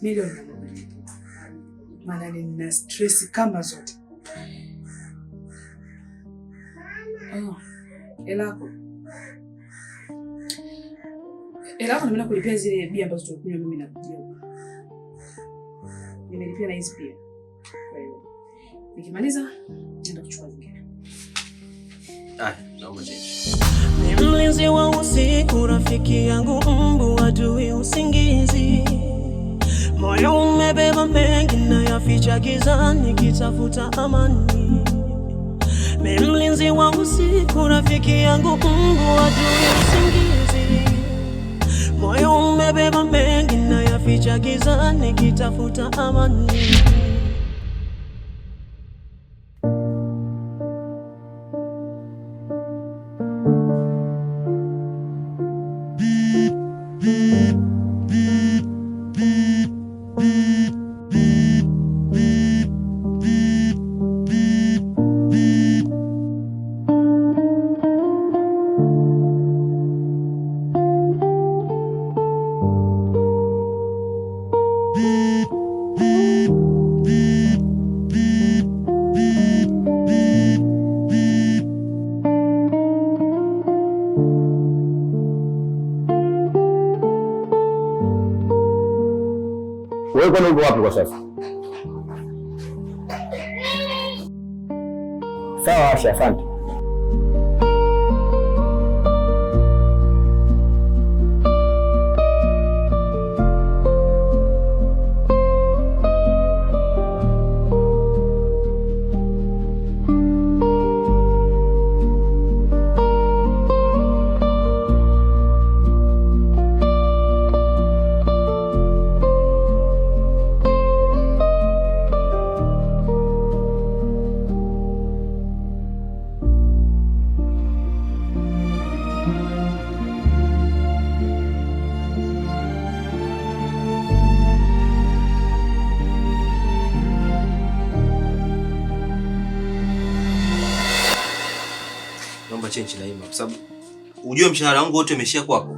Milioni nimeamua, maana nina stress kama zote. Oh, elako elako nimeenda kulipia zile bia ambazo tulikunywa mimi na Mjomba. Nimelipia na hizi pia. Kwa hiyo nikimaliza naenda kuchukua zingine. Ah, naomba change. Ni mlinzi wa usiku, rafiki yangu mbu, adui usingizi. Moyo umebeba mengi na yaficha gizani, kitafuta amani. Ni mlinzi wa usiku, rafiki yangu mbu, adui usingizi. Moyo umebeba mengi na yaficha gizani, kitafuta amani. Wewe kwani uko wapi kwa sasa? Sawa Asha, asante. Naomba change Naima, kwa sababu ujue mshahara wangu wote umeishia kwako.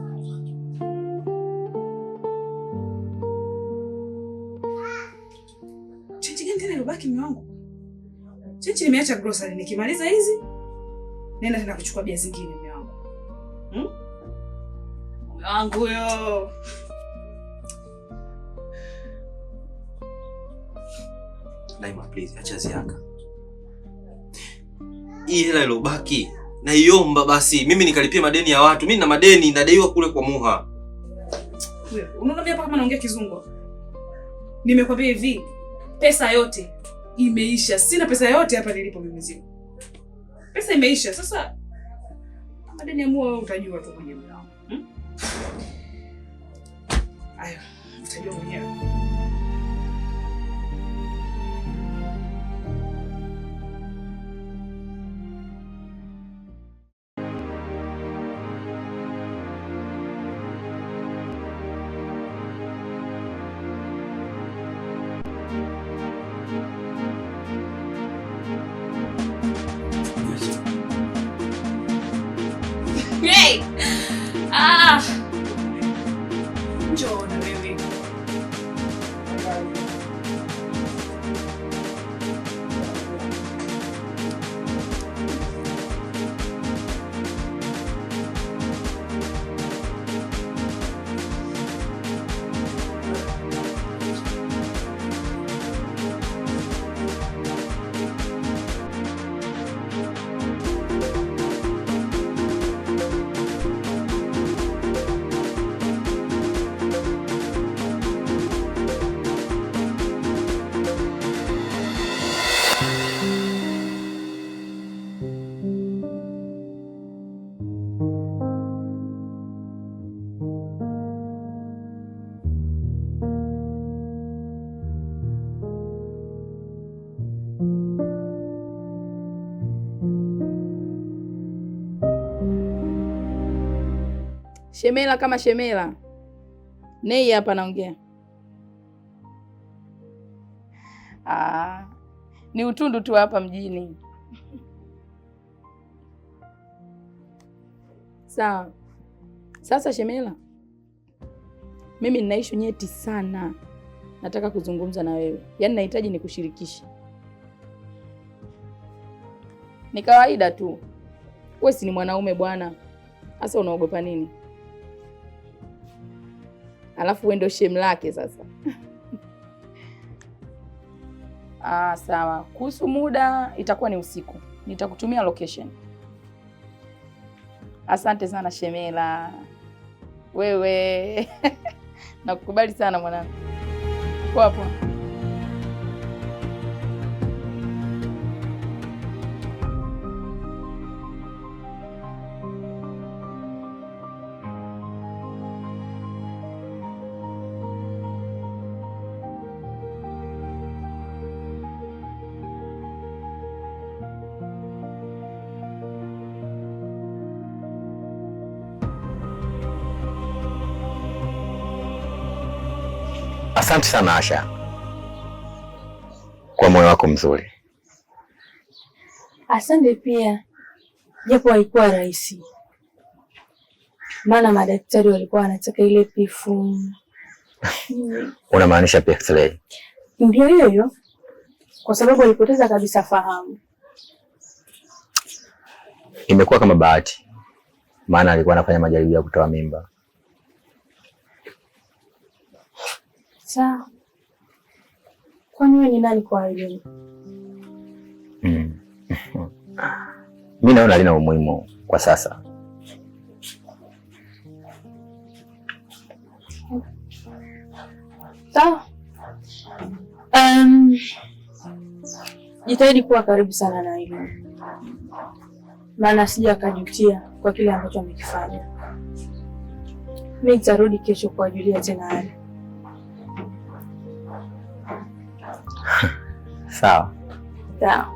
Chenji gani tena ilobaki mume wangu? Chenji nimeacha grocery, nikimaliza hizi nenda tena kuchukua bia zingine mume wangu. Hmm? Mume wangu huyo. Naima, please acha ziaka. Hii hela ilobaki naiomba basi mimi nikalipia madeni ya watu. Mimi nina madeni nadaiwa kule kwa Muha. Wewe, unaona hapa kama naongea kizungu? Nimekwambia hivi, pesa yote imeisha. Sina pesa yote hapa nilipo mimi mzima. Pesa imeisha. Sasa madeni ya Muha wewe utajua tu mwenyewe mume wangu. Hmm? Ayo, utajua mwenyewe. Hey! Ah! Njoo na wewe. Shemela kama shemela. Nei hapa naongea. Ah, ni utundu tu hapa mjini. Sawa. Sasa shemela, mimi nina issue nyeti sana. Nataka kuzungumza na wewe. Yaani nahitaji nikushirikishe. Ni kawaida tu. Wewe si ni mwanaume bwana. Sasa unaogopa nini? Alafu wewe ndio shemu lake sasa. Ah, sawa. Kuhusu muda itakuwa ni usiku. Nitakutumia location. Asante sana shemela. Wewe. Nakukubali sana mwanangu. Poa poa. Asante sana Asha kwa moyo wako mzuri. Asante pia, japo haikuwa rahisi, maana madaktari walikuwa wanataka ile pifu. Unamaanisha x-ray? Ndio hiyo hiyo, kwa sababu alipoteza kabisa fahamu. Imekuwa kama bahati, maana alikuwa anafanya majaribio ya kutoa mimba. Sawa. Kwani wewe ni nani kwa Irene? Mimi naona lina umuhimu kwa sasa. Sawa. Jitahidi kuwa karibu sana na Irene, maana sija akajutia kwa kile ambacho amekifanya. Mimi nitarudi kesho kuwajulia tena hali. Sawa. Sawa.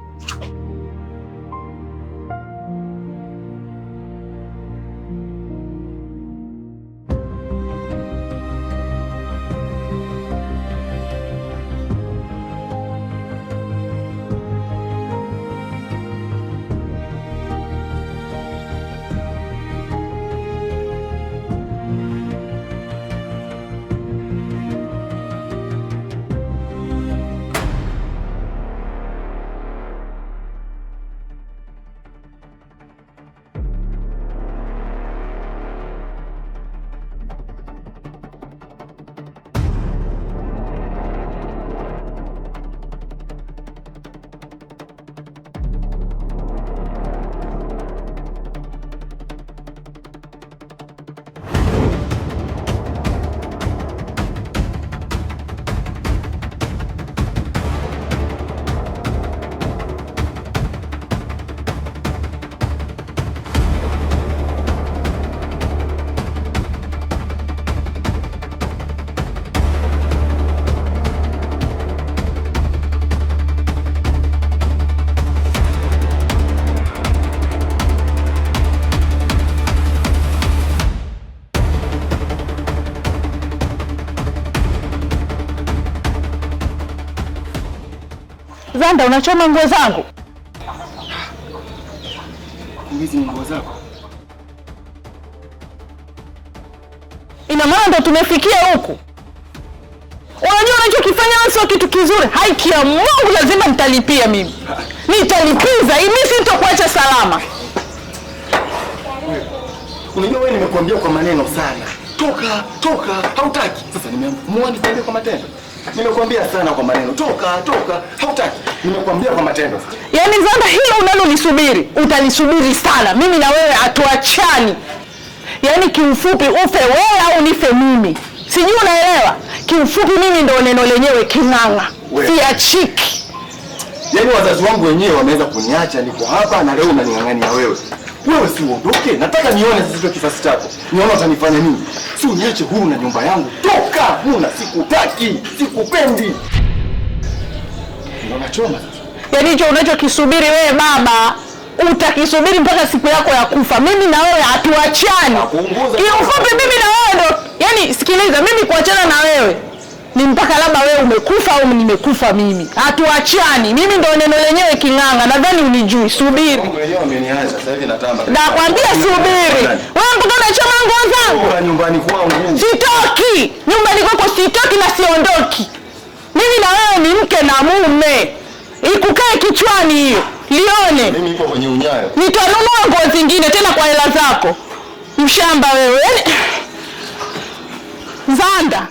Zanda, unachoma nguo zangu. Hizi nguo zako. Ina maana ndo tumefikia huku. Unajua unachokifanya wewe sio kitu kizuri. Haki ya Mungu lazima nitalipia mimi. Nitalipiza, mimi sitokuacha salama. Unajua wewe nimekuambia kwa maneno sana. Toka, toka, hautaki. Sasa nimeamua nikwambie kwa matendo. Nimekuambia sana kwa maneno. Toka, toka, hautaki. Nimekuambia kwa matendo. Yaani Zanda, hilo unalonisubiri, utalisubiri sana. Mimi na wewe hatuachani. Yaani kiufupi ufe wewe au nife mimi. Sijui unaelewa? Kiufupi mimi ndo neno lenyewe king'ang'a. Siachiki. Yaani wazazi wangu wenyewe wameweza kuniacha, niko hapa na leo unaning'ang'ania wewe. Wewe si uondoke, nataka nione sasa kisasi chako. Nione utanifanya nini. Si uniache huru na nyumba yangu. Toka, huna sikutaki, sikupendi. Ndio nachoma sasa. Yaani hicho unachokisubiri wewe baba, utakisubiri mpaka siku yako ya kufa. Mimi na wewe hatuachani. Kiufupi mimi na wewe ndo, yaani sikiliza, mimi kuachana na wewe ni mpaka labda wewe umekufa au nimekufa mimi. Hatuachani. Mimi ndo neno lenyewe king'ang'a. Nadhani unijui. Subiri. Wewe umeniacha sasa hivi natamba. Nakwambia subiri. Wewe mpaka unachoma nguo zangu. Kwa nyumbani kwangu. Sitoki. Nyumbani kwako sitoki na siondoki. Mimi na wewe ni mke na mume. Ikukae kichwani hiyo. Lione. Mimi niko kwenye unyayo. Nitanunua nguo zingine tena kwa hela zako. Mshamba wewe. Zanda.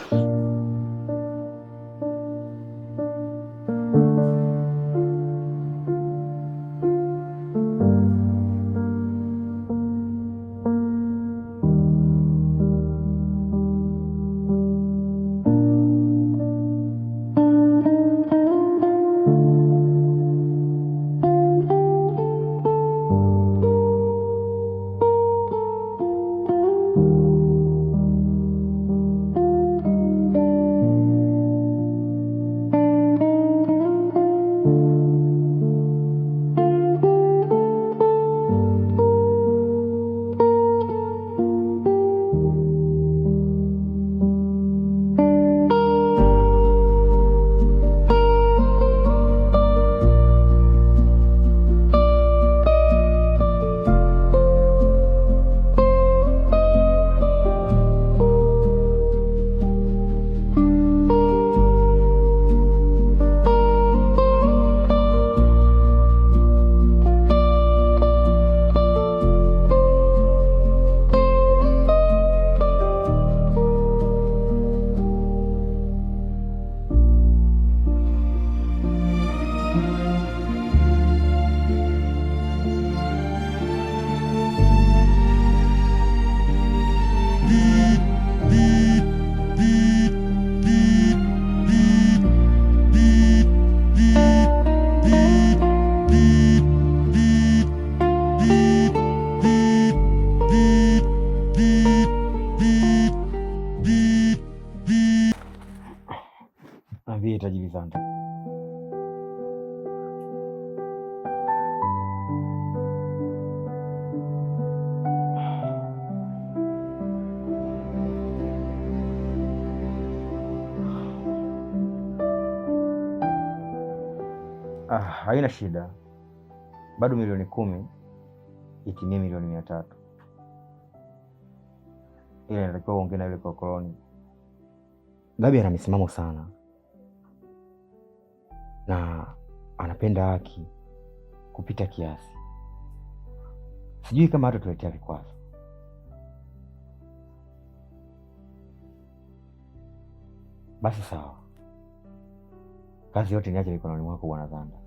Niambie tajiri Zanda. Ah, haina shida, bado 10,000,000 itimie 300,000,000, ila inatakiwa uongee na yule kokoloni. Gabi ana misimamo sana na anapenda haki kupita kiasi. Sijui kama hatatuletea vikwazo. Basi sawa, kazi yote niache mikononi mwako Bwana Zanda.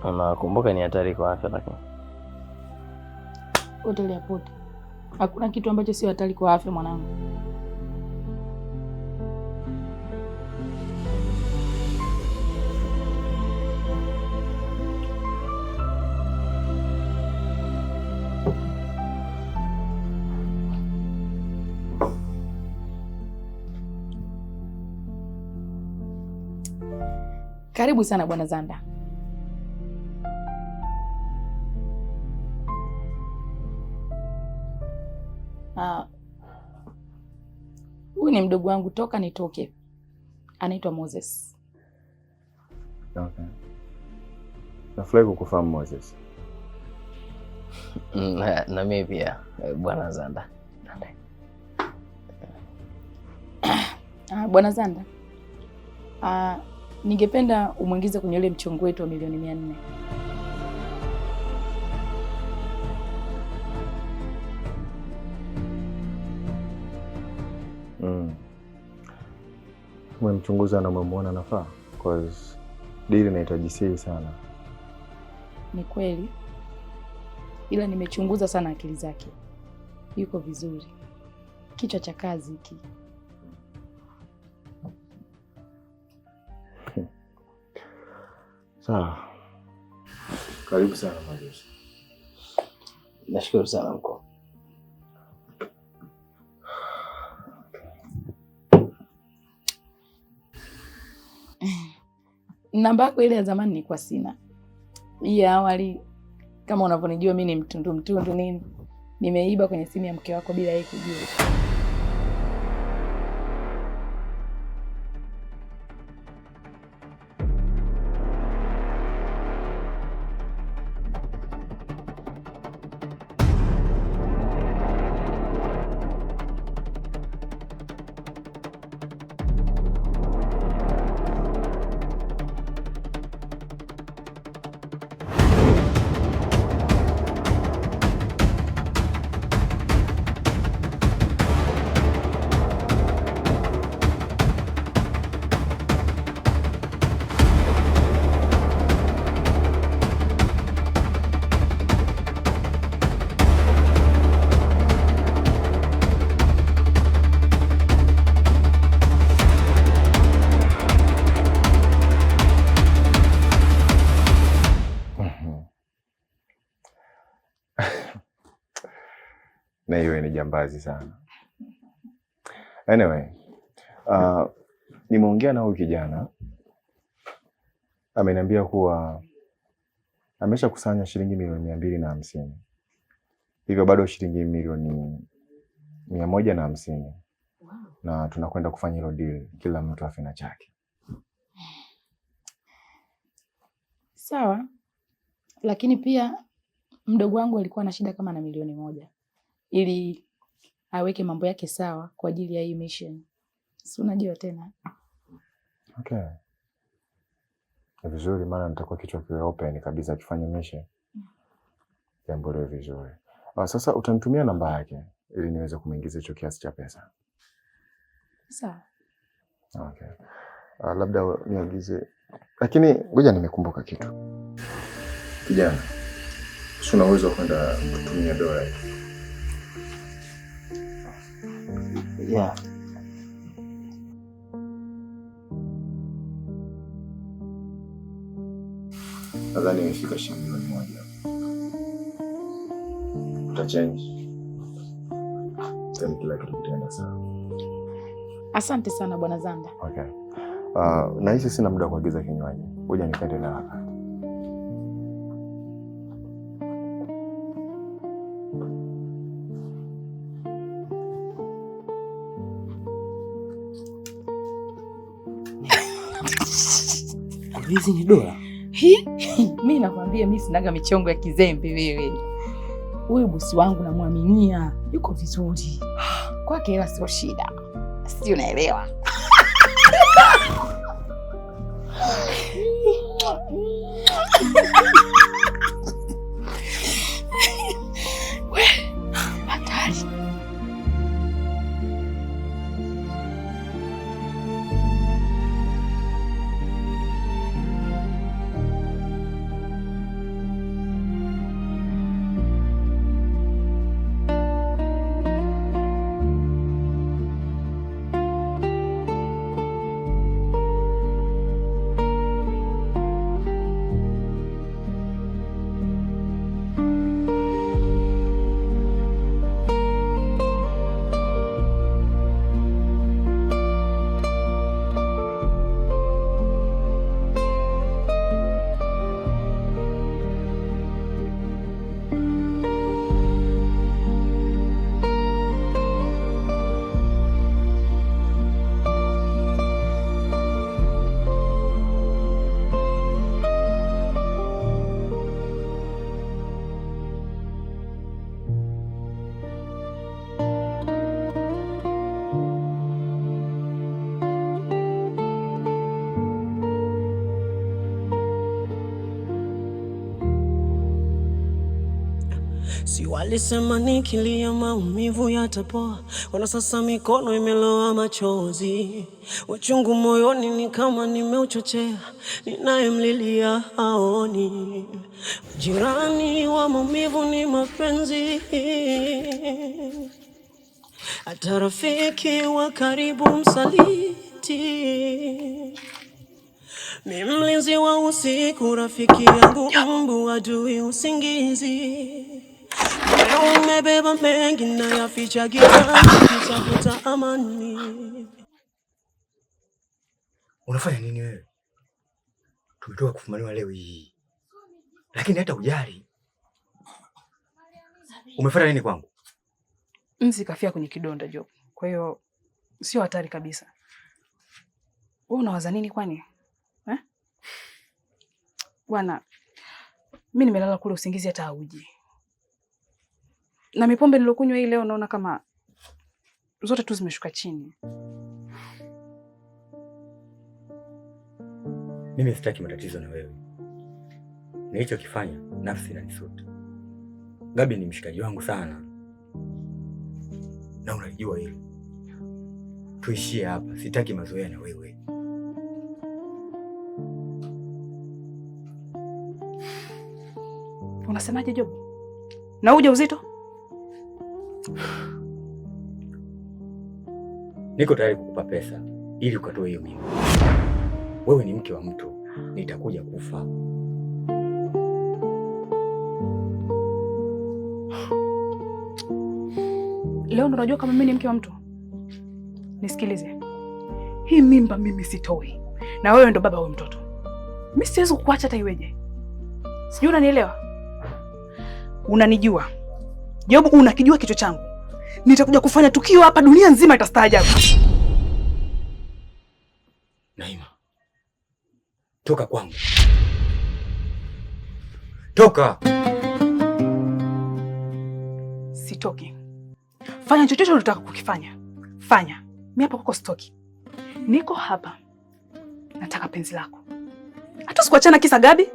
Unakumbuka ni hatari kwa afya, lakini Hoteli ya pote. Hakuna kitu ambacho sio hatari kwa afya mwanangu. Karibu sana Bwana Zanda. Huyu ni mdogo wangu toka nitoke, anaitwa Moses. Okay. Nafurahi kukufahamu Moses. Na mimi pia Bwana Zanda. Bwana Zanda, ningependa umwingize kwenye ule mchongo wetu wa 400,000,000. Umemchunguza na umemwona anafaa? Cause dili inahitaji siri sana. Ni kweli, ila nimechunguza sana akili zake, yuko vizuri, kichwa cha kazi hiki. Sawa, karibu sana Moses. Nashukuru sana mkuu. Namba yako ile ya zamani nilikuwa sina. Hii ya awali, kama unavyonijua mimi ni mtundu mtundu nini, nimeiba kwenye simu ya mke wako bila yeye kujua. Na hiyo ni jambazi sana. Anyway, nimeongea na huyu kijana, ameniambia kuwa ameshakusanya shilingi milioni 250, hivyo bado shilingi milioni 150, na tunakwenda kufanya hilo deal, kila mtu afe na chake. Sawa, lakini pia mdogo wangu alikuwa na shida kama na milioni 1 ili aweke mambo yake sawa kwa ajili ya hii mission. Si unajua tena. Okay. Ni vizuri, maana nitakuwa kichwa kiwe open kabisa akifanya mission. Jambo liwe vizuri. Sasa utanitumia namba yake ili niweze kumuingiza hicho kiasi cha pesa. Sawa. Okay. Labda niagize, lakini ngoja nimekumbuka kitu. Kijana, si una uwezo wa kwenda kutumia dola hii? Yeah. Nadhani imefika shilingi milioni 1. Utachange. Then kila kitu kitaenda sawa. Asante sana Bwana Zanda. Okay. Nahisi sina muda wa kuagiza kinywaji. Ngoja nikaende na haraka. Hizi ni dola. Mi nakwambia mi sinaga michongo ya kizembe wewe. Huyu bosi wangu namwaminia, yuko vizuri. Kwake hela sio shida. Si unaelewa? We, hatari. Si walisema nikilia maumivu yatapoa, ona sasa mikono imeloa machozi, uchungu moyoni ni kama nimeuchochea, ninayemlilia haoni. Jirani wa maumivu ni mapenzi, hata rafiki wa karibu msaliti. Mi mlinzi wa usiku, rafiki yangu mbu, adui usingizi. Moyo umebeba mengi na yaficha gizani, kitafuta amani. Unafanya nini wewe? Tumetoka kufumaniwa leo hii, lakini hata ujali. Umefuata nini kwangu? Nzi kafia kwenye kidonda Job, kwa hiyo sio hatari kabisa. Wewe unawaza nini kwani eh? Bwana, mimi nimelala kule usingizi hata hauji, na mipombe nilokunywa hii leo naona kama zote tu zimeshuka chini. Mimi sitaki matatizo na wewe. Nilichokifanya nafsi inanisuta. Gabi ni mshikaji wangu sana, na unalijua hilo. Tuishie hapa, sitaki mazoea na wewe. Unasemaje Job? Na ujauzito? Niko tayari kukupa pesa ili ukatoe hiyo mimba. Wewe ni mke wa mtu, nitakuja kufa. Leo ndo unajua kama mimi ni mke wa mtu? Nisikilize, hii mimba mimi sitoi, na wewe ndo baba wa mtoto. Mimi siwezi kukuacha hata iweje. Sijui unanielewa? Unanijua Jobu, unakijua kichwa changu. Nitakuja kufanya tukio hapa, dunia nzima itastaajabu. Naima, toka kwangu, toka! Sitoki. Fanya chochote unataka kukifanya, fanya. Mimi hapa kwako sitoki, niko hapa, nataka penzi lako. Hata sikuachana kisa Gabi.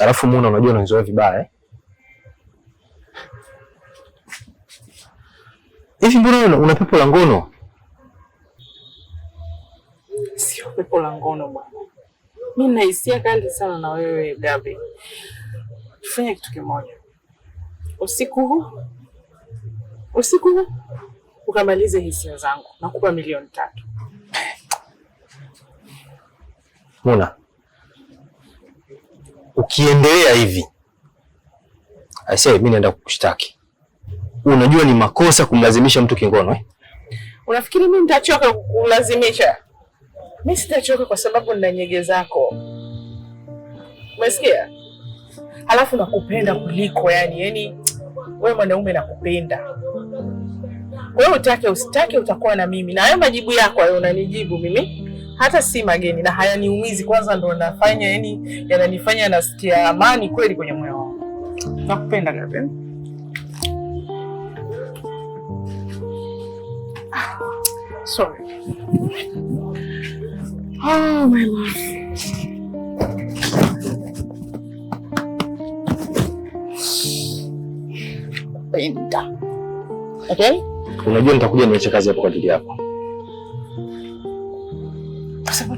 Alafu Muna, unajua unanizoea vibaya eh? Hivi mbona una pepo la ngono? Sio pepo la ngono bwana. Mimi nina hisia kali sana na wewe Gabi. Tufanye kitu kimoja. Usiku huu ukamalize hisia zangu. Nakupa 3,000,000. Muna, ukiendelea hivi aisee, mimi naenda kukushtaki. Unajua ni makosa kumlazimisha mtu kingono eh? Unafikiri mimi nitachoka kukulazimisha? Mimi sitachoka kwa sababu nina nyege zako. Umesikia? Halafu nakupenda kuliko yani wewe mwanaume nakupenda. Wewe utake usitake utakuwa na mimi. Na hayo majibu yako hayo unanijibu mimi hata si mageni na hayaniumizi. Kwanza ndo nafanya yani yananifanya nasikia amani kweli kwenye moyo wangu. Nakupenda Gabi. Sorry. Oh my love. Penda. Okay? Unajua nitakuja niache kazi hapo kwa ajili yako.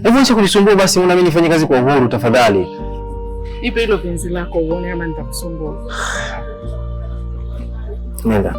Hebu acha kunisumbua basi, una mimi nifanye kazi kwa uhuru tafadhali. Ipe hilo penzi lako uone kama nitakusumbua. Nenda.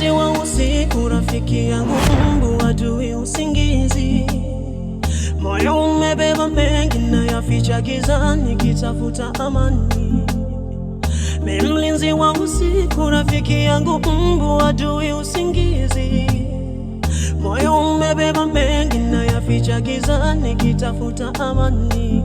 Mlinzi wa usiku, rafiki yangu mbu, adui usingizi. Moyo umebeba mengi na yaficha gizani, kitafuta amani. Mi mlinzi wa usiku, rafiki yangu mbu, adui usingizi. Moyo umebeba mengi na yaficha gizani, kitafuta amani.